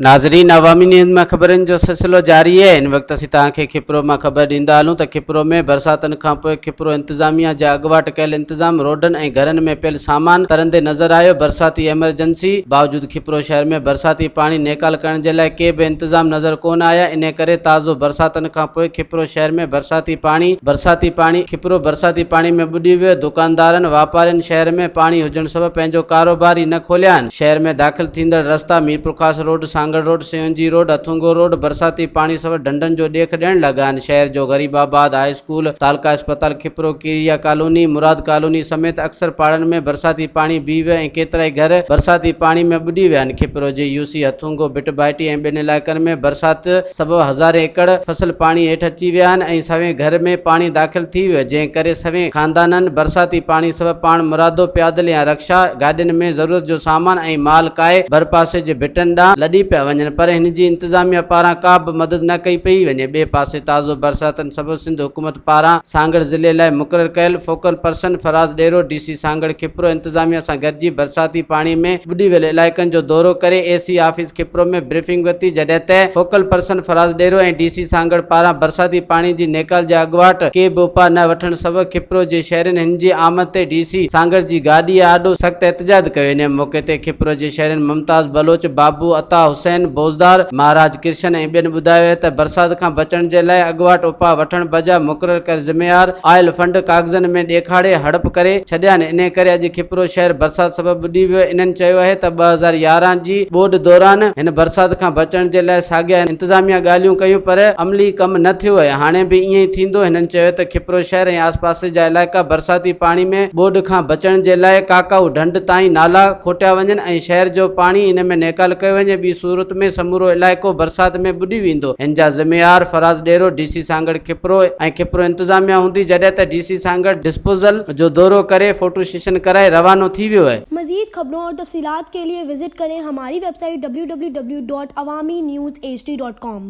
ناظرين عوامي نيوز مان خبرن جو سلسلو جاري آهي هن وقت اسين توهان کي کپرو مان خبر ڏيندا هلون ته کپرو ۾ برساتن کانپوء کپرو انتظاميا جا اڳواٽ ڪيل انتظام روڊن ۽ گهرن ۾ پيل سامان ترندي نظر آيو برساتي ايمرجنسي باوجود کپرو شهر ۾ برساتي پاڻي نيڪال ڪرڻ جي لاء ڪي به انتظام نظر ڪونه آيا انهي ڪري تازو برساتن کانپوء کپرو شهر ۾ برساتي پاڻي برساتي پاڻي کپرو برساتي پاڻي ۾ ٻڏي ويو دڪاندارن واپارين شهر ۾ پاڻي هجڻ سبب پنهنجو ڪاروبار ئي نه کوليا آهن شهر ۾ داخل ٿيندڙ رستا Mirpurkhas road, Sanghar road, Sehonji road, Hathungo road برساتي پاڻي سبب ڍنڍن جو ڏيک ڏيڻ لڳا آهن. شهر جو غريب آباد هاء اسڪول، تعلقه اسپتال کپرو، ڪيريا ڪالوني، مراد ڪالوني سميت اڪثر پاڙن ۾ برساتي پاڻي بيهي ويو ۽ ڪيترائي گهر برساتي پاڻي ۾ ٻڏي ويا آهن. کپرو جي يو سي هٿونگو، ڀٽ ڀائٽي ۽ ٻين علائقن ۾ برسات سبب هزارين ايڪڙ فصل پاڻي هيٺ اچي ويا آهن ۽ سوين گهر ۾ پاڻي داخل ٿي ويو جنهن ڪري سوين خاندانن برساتي پاڻي سبب پاڻ مرادو پيادل يا رڪشا گاڏين ۾ ضرورت جو سامان ۽ مال ڪاهي ڀرپاسي جي ڀٽن ڏانهن لڏي پيا وڃن پر هن جي انتظاميا پاران ڪا به مدد نه ڪئي پئي وڃي ٻئي پاسي تازو برساتن سبب سنڌ حڪومت پاران سانگهڙ ضلعي لاء مقرر ڪيل focal person Faraz Dero D C Sanghar Khipro انتظاميا سان گڏجي برساتي پاڻي ۾ ٻڏي ويل علائقن جو دورو ڪري اي سي آفيس کپرو ۾ بريفنگ ورتي جڏهن ته focal person Faraz Dero ۽ D C Sanghar پاران برساتي پاڻي جي نيڪال جا اڳواٽ ڪي به اپاء نه وٺڻ سبب کپرو جي شهرين هن جي آمد تي ڊي سي سانگهڙ جي گاڏيء آڏو سخت احتجاج ڪيو انهي موقعي تي کپرو جي شهرين ممتاز بلوچ، بابو عطا حسين بوزدار، مهاراج ڪرشن ۽ ٻين ٻڌايو آهي ته برسات کان بچڻ جي لاء اڳواٽ اپاء وٺڻ بجاء مقرر ڪيل ذميوار آيل فنڊ ڪاغذن ۾ ڏيکاڙي هڙپ ڪري ڇڏيا آهن انهي ڪري اڄ کپرو شهر برسات سبب ٻڏي ويو انهن چيو آهي ته 2011 جي ٻوڏ دوران هن برسات کان بچڻ جي لاء ساڳيا انتظاميا ڳالهيون ڪيون پر عملي ڪم نه ٿيو ۽ هاڻي به ائين ئي ٿيندو هنن چيو ته کپرو شهر ۽ آسپاسي جا علائقا برساتي پاڻي ۾ ٻوڏ کان بچڻ جي لاء ڪاڪائو ڍنڍ تائين نالا کوٽيا وڃن ۽ شهر جو پاڻي ان ۾ نيڪال ڪيو وڃي ٻي صورت ۾ سمورو علائقو برسات ۾ ٻڏي ويندو هن جا ذميوار فراز ڏيرو ڊي سي سانگهڙ کپرو ۽ کپرو انتظاميا هوندي جڏهن ته ڊي سي سانگهڙ ڊسپوزل جو دورو ڪري فوٽو سيشن ڪرائي روانو ٿي ويو آهي. مزيد خبرون اور تفصيلات کے لئے وزٽ ڪرين ھماري ويب سائيٽ www.awamiNewsHD.com.